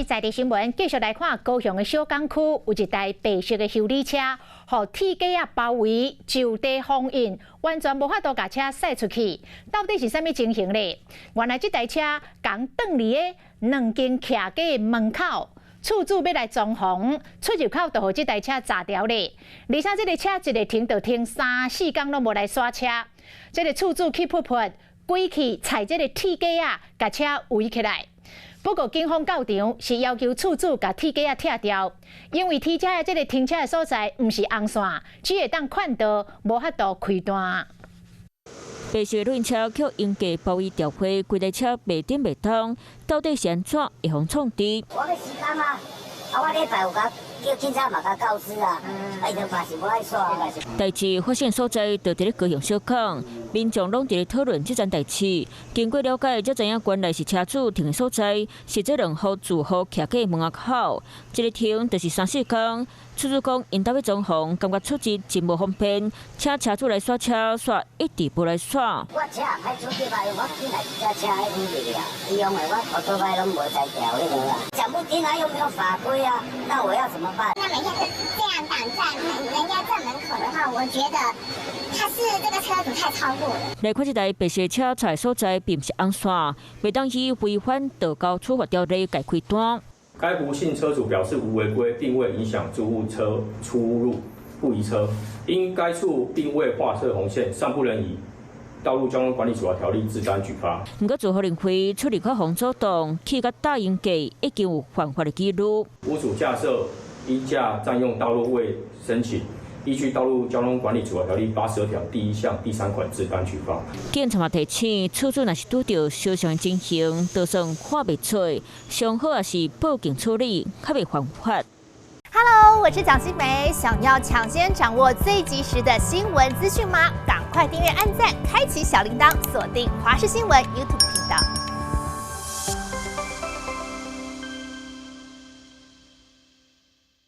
在地新聞，繼續來看高雄的小港區有一台白色的修理車，予鐵架仔包圍，就地封印，完全無法度共車駛出去。到底是啥物情形咧？原來這台車仝斷佇咧兩間徛家的門口，厝主欲來裝潢，出入口就予這台車閘牢咧。而且這个車一个停就停三四工攏無來徙車，這个厝主氣噗噗，規氣踩這个鐵架仔，共車圍起來。不過警方到場是要求厝主共鐵架仔拆掉，因為鐵車的這个停車的所在毋是紅線，只會當勸導，無法度開單。白色旅行車予鷹架包圍調貨，規台車袂振袂動，到底是按怎會予創治？我欲施工啊，啊，我禮拜有共叫警察嘛共告知啊，啊，伊就嘛是無愛徙。代誌發生所在就佇咧高雄小港，民眾攏佇咧討論這件代誌。經過了解，才知影原來是車主停的所在，是這兩戶住戶徛家門口，這个停就是三四工。厝主講，𪜶兜欲裝潢，感覺出入真無方便，請車主來徙車，卻一直無來徙。我車歹出入啊，我本來這車彼問題啊，伊用的我摩托車攏無在調彼落啊，講不聽啊，又沒有法規啊，那我要怎麼辦？那每天是這樣擋在人家正門口的話，我覺得他是這個車主太超過了。來看這台白色車載所在，並毋是紅線，袂當以違反道交處罰條例共開單。該胡姓車主表示無違規，並未影響住戶車出入，不移車。因該處並未劃設紅線，尚不能以道路交通管理處罰條例治安舉發。毋過住戶認為出入口予阻擋，起共搭鷹架已經有犯法的記錄。屋主架設鷹架佔用道路未申請，依據道路交通管理處罰條例82條第一項第三款治安舉發。警察嘛提醒，厝主若是拄著相像情形，就算看袂出，上好也是報警處理，較袂犯法。 Hello，我是蔣新梅，想要搶先掌握最及時的新聞資訊嗎？趕快訂閱、按讚、開啟小鈴鐺，鎖定華視新聞 YouTube 頻道。